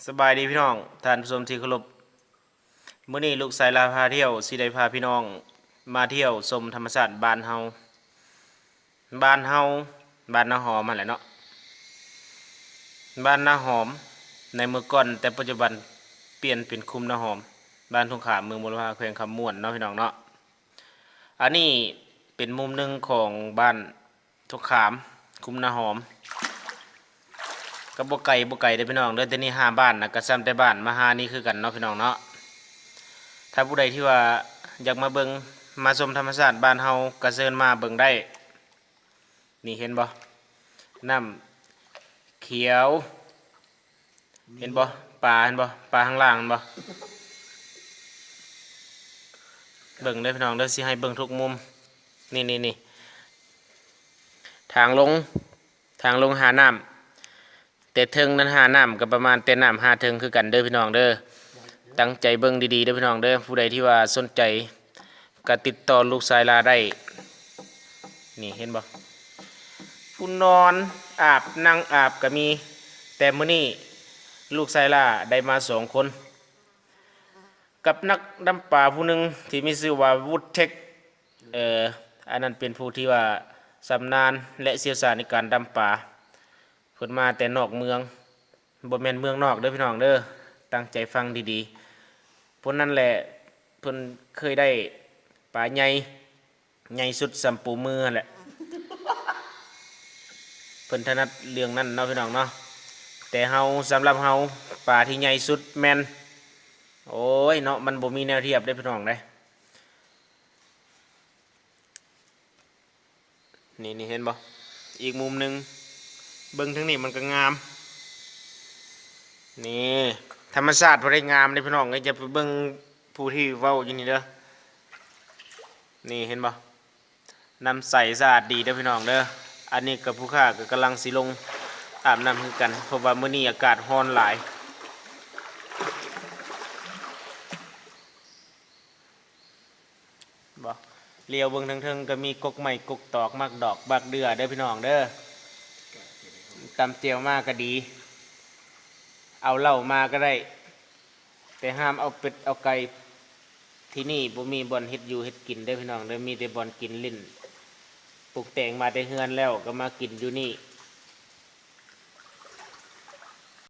ສະບາຍດີພີ່ນ້ອງ ທ່ານຜູ້ຊົມທີ່ເຄົາລົບ. ມື້ນີ້ລູກຊາຍລາວພາທ່ຽວ ຊິໄດ້ພາພີ່ນ້ອງມາທ່ຽວຊົມທຳມະຊາດບ້ານເຮົາ, ບ້ານເຮົາ, ບ້ານນາຫອມຫັ້ນແຫຼະເນາະ, ບ້ານນາຫອມໃນເມື່ອກ່ອນ ແຕ່ປັດຈຸບັນປ່ຽນເປັນຄຸ້ມນາຫອມ, ບ້ານທົ່ງຂາມ ເມືອງບົວລະພາ ແຂວງຄຳມ່ວນເນາະ ພີ່ນ້ອງເນາະ. ອັນນີ້ເປັນມຸມໜຶ່ງຂອງບ້ານ ທົ່ງຂາມ ຄຸ້ມນາຫອມ ກໍບໍ່ໄກ ບໍ່ໄກເດີພີ່ນ້ອງເດີ, ແຕ່ນີ້ຫ້າບ້ານນະ ກໍຊ່ຳແຕ່ບ້ານມະຫານີຄືກັນເນາະ ພີ່ນ້ອງເນາະ. ຖ້າຜູ້ໃດທີ່ວ່າຢາກມາເບິ່ງ ມາຊົມທຳມະຊາດບ້ານເຮົາ ກໍເຊີນມາເບິ່ງໄດ້. ນີ້ເຫັນບໍ່? ນ້ຳຂຽວ. ເຫັນບໍ່? ປາເຫັນບໍ່? ປາຂ້າງລ່າງເຫັນບໍ່? ເບິ່ງເດີພີ່ນ້ອງເດີ ຊິໃຫ້ເບິ່ງທຸກມຸມ. ນີ້ໆໆ ທາງລົງ ທາງລົງຫານ້ຳ, ແຕ່ເທິງນັ້ນຫານ້ຳກໍປະມານແຕ່ນ້ຳຫາເທິງຄືກັນເດີພີ່ນ້ອງເດີ. ຕັ້ງໃຈເບິ່ງດີໆເດີພີ່ນ້ອງເດີ, ຜູ້ໃດທີ່ວ່າສົນໃຈ ກໍຕິດຕໍ່ລູກຊາຍລາໄດ້. ນີ້ເຫັນບໍ່? ຜູ້ນອນອາບ ນັ່ງອາບກໍມີ. ແຕ່ມື້ນີ້ລູກຊາຍລາໄດ້ມາສອງຄົນ ກັບນັກດຳປາຜູ້ໜຶ່ງທີ່ມີຊື່ວ່າ ວຸດເທັກ. ເອີ ອັນນັ້ນເປັນຜູ້ທີ່ວ່າຊຳນານ ແລະ ຊ່ຽວຊານໃນການດຳປາ. ເພິ່ນມາແຕ່ນອກເມືອງ, ບໍ່ແມ່ນເມືອງນອກເດີພີ່ນ້ອງເດີ, ຕັ້ງໃຈຟັງດີໆ. ຜູ້ນັ້ນແຫຼະ ເພິ່ນເຄີຍໄດ້ປາໃຫຍ່ ໃຫຍ່ສຸດສ່ຳໂປ້ມືຫັ້ນແຫຼະ. ເພິ່ນຖະໜັດເລື່ອງນັ້ນເນາະ ພີ່ນ້ອງເນາະ. ແຕ່ເຮົາ ສຳລັບເຮົາ ປາທີ່ໃຫຍ່ສຸດແມ່ນ ໂອ້ຍເນາະ ມັນບໍ່ມີແນວທຽບເດ້ພີ່ນ້ອງເດ້. ນີ້ ນີ້ເຫັນບໍ່? ອີກມຸມໜຶ່ງ ເບິ່ງທາງນີ້ມັນກໍງາມ. ນີ້ ທຳມະຊາດບໍ່ໄດ້ງາມເດ້ພີ່ນ້ອງເອີຍ, ຢ່າໄປເບິ່ງຜູ້ທີ່ເວົ້າຢູ່ນີ້ເດີ. ນີ້ເຫັນບໍ່? ນ້ຳໃສສະອາດດີເດີພີ່ນ້ອງເດີ. ອັນນີ້ກໍຜູ້ຂ້າກໍກຳລັງຊິລົງອາບນ້ຳຄືກັນ ເພາະວ່າມື້ນີ້ອາກາດຮ້ອນຫຼາຍ. ບໍ່ ຫຼຽວເບິ່ງເທິງໆ ກໍມີກົກໄມ້ກົກຕອກ ໝາກດອກໝາກເດື່ອເດີພີ່ນ້ອງເດີ. ຕຳແຈ່ວມາກໍດີ ເອົາເຫຼົ້າມາກໍໄດ້ ແຕ່ຫ້າມເອົາເປັດເອົາໄກ່. ທີ່ນີ້ບໍ່ມີບ່ອນເຮັດຢູ່ເຮັດກິນເດີພີ່ນ້ອງເດີ, ມີແຕ່ບ່ອນກິນຫຼິ້ນ. ປຸກແຕ່ງມາແຕ່ເຮືອນແລ້ວກໍມາກິນຢູ່ນີ້.